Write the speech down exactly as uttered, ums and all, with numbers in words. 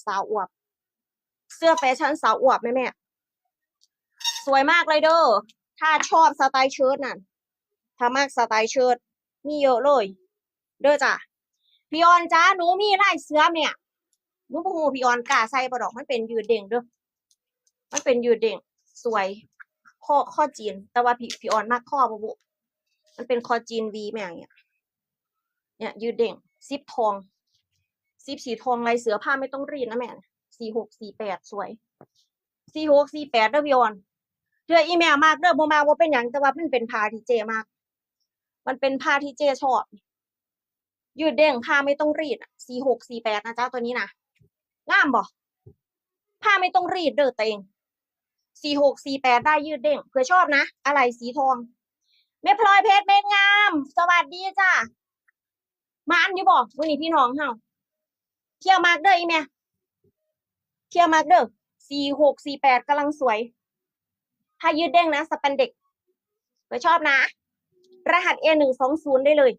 สาวอวบ เสื้อแฟชั่นสาวอวบแม่แม่ สวยมากเลยเด้อ ถ้าชอบสไตล์เชิ้ตน่ะ ถ้ามักสไตล์เชิ้ต มีเยอะเลย เด้อจ้ะ พี่ออนจ้า หนูมีลายเสื้อแม่ หนูบ่ฮู้พี่ออนกล้าใส่บ่ดอก มันเป็นยืดเด้งเด้อ มันเป็นยืดเด้ง สวย ข้อ ข้อจีน แต่ว่าพี่ พี่ออนมักข้อบ่บุ มันเป็นข้อจีนวีแม่อย่างเงี้ย เนี่ย ยืดเด้ง ซิปทอง ซิปสีทองลายเสือ ผ้าไม่ต้องรีดนะแม่ สี่หกสี่แปด สวย สี่หกสี่แปด เด้อพี่ออน เทื่ออีแม่มักเด้อ บ่มักบ่เป็นหยัง แต่ว่ามันเป็นผ้าที่เจมัก มันเป็นผ้าที่เจชอบ ยืดเด้ง ผ้าไม่ต้องรีดอะ สี่หกสี่แปด นะจ๊ะ ตัวนี้นะ งามบ่ ผ้าไม่ต้องรีดเด้อเต็ง สี่หกสี่แปด ได้ยืดเด้ง เผื่อชอบนะ อะไรสีทอง แม่พลอยเพชรเม็ดงาม สวัสดีจ้า มาอันอยู่บ่มื้อนี้พี่น้องเฮา เที่ยวมักเด้ออีแม่ เที่ยวมักเด้อ สี่หกสี่แปด กำลังสวย ผ้ายืดเด้งนะ สแปนเด็ก เผื่อชอบนะ รหัส เอ หนึ่งสองศูนย์ ได้เลย